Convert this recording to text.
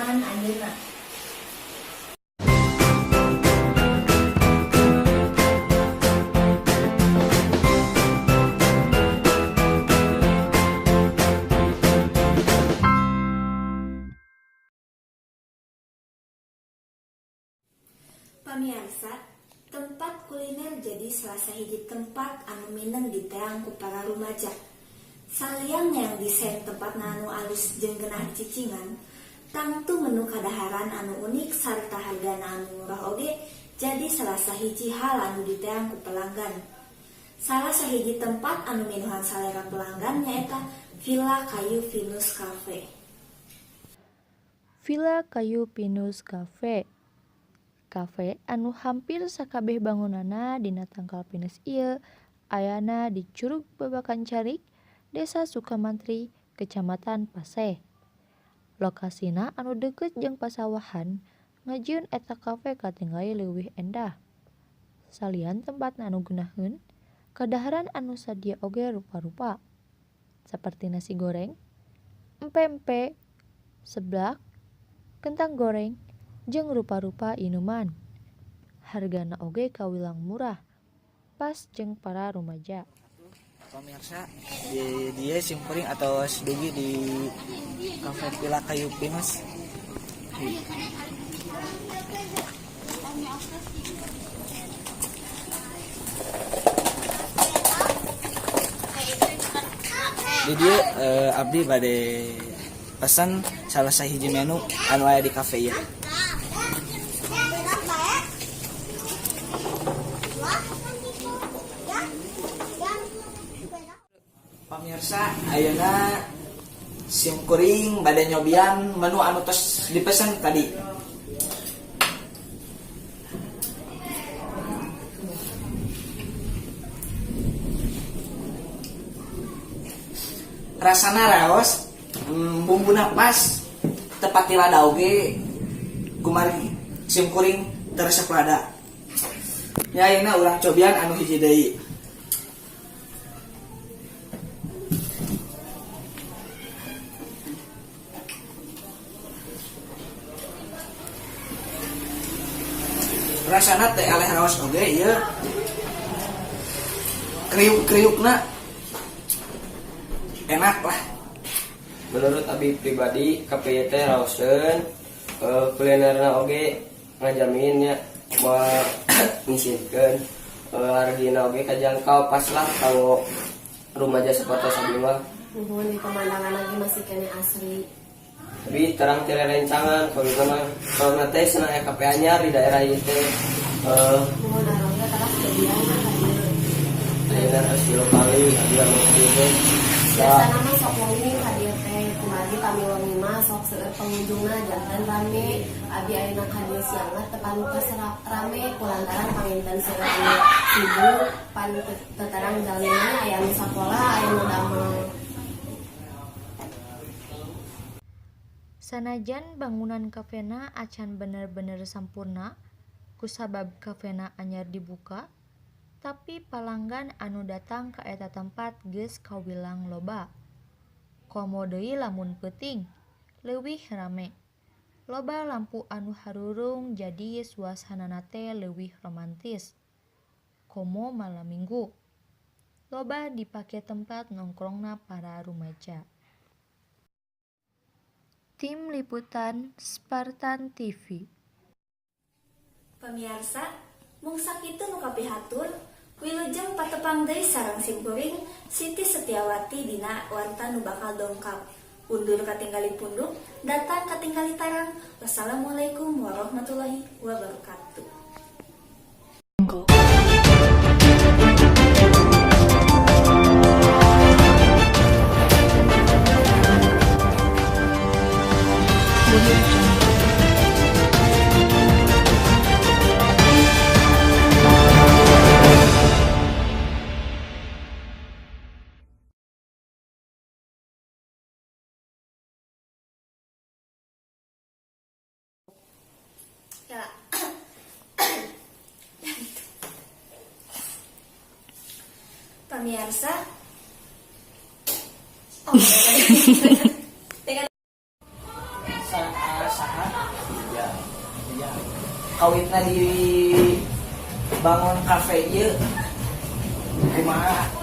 teman anjeunna. Pamiarsa, tempat kuliner jadi salah sahiji tempat anu mineng diteang ku para rumaja. Salian yang desain tempat anu alus jeung genah cicingan, tangtu menu kadaharan anu unik sarta hargana anu murah oge jadi salah sahiji hal anu diteang ku pelanggan. Salah sahiji tempat anu minuhan salera pelanggan nyaeta Villa Kayu Pinus Cafe. Villa Kayu Pinus Cafe. Kafe anu hampir sakabeh bangunanna dina tangkal pinus ieu ayana di Curug Babakan Carik, Desa Sukamantri, Kecamatan Paseh. Lokasina anu deukeut jeung pasawahan ngajieun eta kafe katingali leuwih endah. Salian tempatna anu geunaheun, kadaharan anu sadia oge rupa-rupa. Saperti nasi goreng, empe-empe, seblak, kentang goreng, jeung rupa-rupa inuman. Hargana oge kawilang murah, pas jeung para rumaja. Pemirsa, di dieu simkuring atau dugi di Cafe Villa Kayu Pinus. Di dieu abdi bade pesan salah sahiji menu anu aya di cafe ieu. Pemirsa, ayeuna simkuring bade nyobian menu anu tos dipesan tadi. Rasana raos, bumbuna pas, teu pati lada oge, kumargi simkuring teu resep lada. Ya, ayeuna urang cobian anu hiji deui. Rasana teh eleh raos oge ieu. Kriuk-kriukna enak lah. Menurut abi pribadi, kafe teh raoseun, kulinerna oge ngajamin nya, moal ngisinkeun, hargina oge kajangkau, pas lah kanggo rumaja sapertos abi mah. Nuhun, di pemandangan lagi masih keneh asri. Tapi terang ti rerencangan kalau mah kalau teh cenah aya kafe anyar di daerah ieu teh. Nuhun, arongga teras jadian mah ka dieu. Ayeuna tos 3 kali abi anu ka dieu teh. Biasana mah sok wengi ka dieu teh, kumargi pami wengi mah sok seueur pengunjungna, janten rame. Abi ayeuna ka dieu siangna teu pantes rame kulantaran panginten seueur anu sibuk, pan teu terang jalmina, aya anu sakola, aya anu damel. Sanajan bangunan kafena acan bener-bener sampurna kusabab kafena anyar dibuka, tapi palanggan anu datang ka eta tempat geus kawilang loba. Komo deui lamun peuting, leuwih rame. Loba lampu anu harurung jadi suasanana teh leuwih romantis. Komo malam Minggu. Loba dipake tempat nongkrongna para rumaja. Tim Liputan Spartan TV. Pemirsa, mung sakitu nu kapihatur, wilujeng patepang deui sareng simkuring Siti Setiawati dina warta nu bakal dongkap. Undur katinggali punduk, datang katinggali tarang. Wassalamualaikum warahmatullahi wabarakatuh. Audio Jungle. Ya. Pemirsa, oh, Saha? Ya. Ya. Kawitna di bangun kafe ieu kumaha?